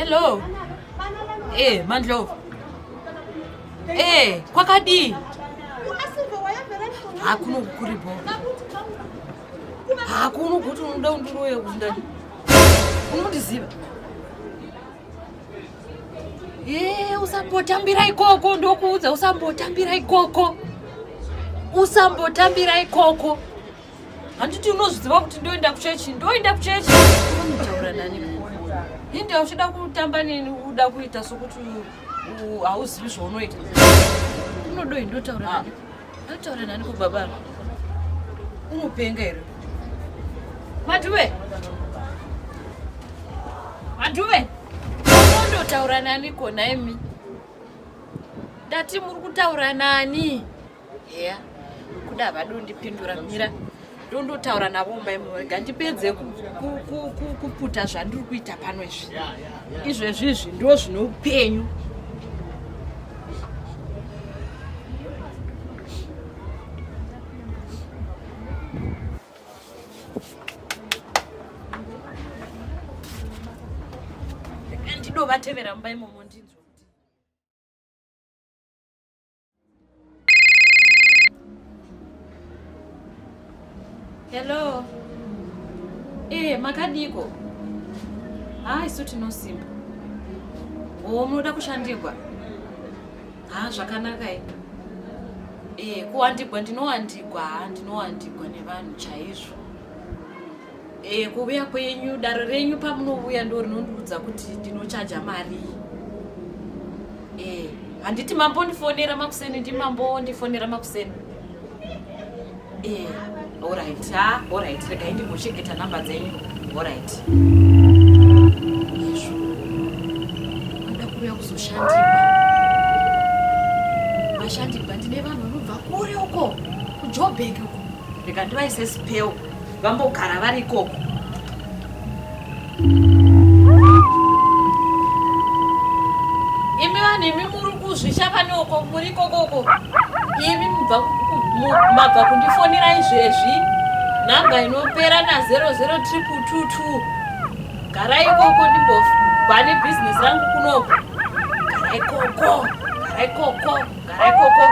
Hello. Eh, Mandlovu. Eh, kwakadii? Hakuno kuripo. Hakuno kuti unoda kundiroya kuti ndani. Unondiziva? Eh, usambotambira ikoko ndokuudza usambotambira ikoko. Usambotambira ikoko. Handiti unozviziva kuti ndoenda kuchechi, ndoenda kuchechi. Unotaura nani? Hindi uchida kutamba neni uda kuita sokuti hauzivi zvaunoita. Unodoi ndotaura nani? Ndotaura nani kubaba? Unopenga here? Madhuve. Madhuve. Unondotaura nani ko nhaimi? Ndati muri kutaura nani? Heya, kuda havadi kundipindura mira ndondotaura navo mumba imomo rega ndipedze kuputa zvandiri kuita pano izvi izvezvi izvi ndo zvine upenyu ndidovatevera mumba imomo ndinzwe Hello. Eh, makadiko? Ha, isu tinosimba. Oh, munoda kushandigwa? Ha, zvakanaka i. Eh, kuwandigwa ndinowandigwa, ha, ndinowandigwa nevanhu chaizvo. Eh, kuuya kwenyu dare renyu pamunouya ndo rinondiudza kuti ndinochaja marii. Eh, handiti mambondifonera makuseni ndimambondifonera makuseni. Eh, alright, ha, alright, regai ndimbochengeta namba dzenyu. Alright. Izvo. Vanoda kuuya kuzoshandirwa. Vashandirwa ndine vanhu vanobva kure uko, kuJoburg uko. Rega ndivaise spell. Vambogara vari ikoko. Imi vanhu imi muri kuzvisha pane uko muri ikoko uko. Imi mabva kundifonera izvezvi nhamba inopera na 00222. Garai ikoko ndimbobva nebhizinesi rangu kunoko. Garai ikoko. Garai ikoko. Garai ikoko.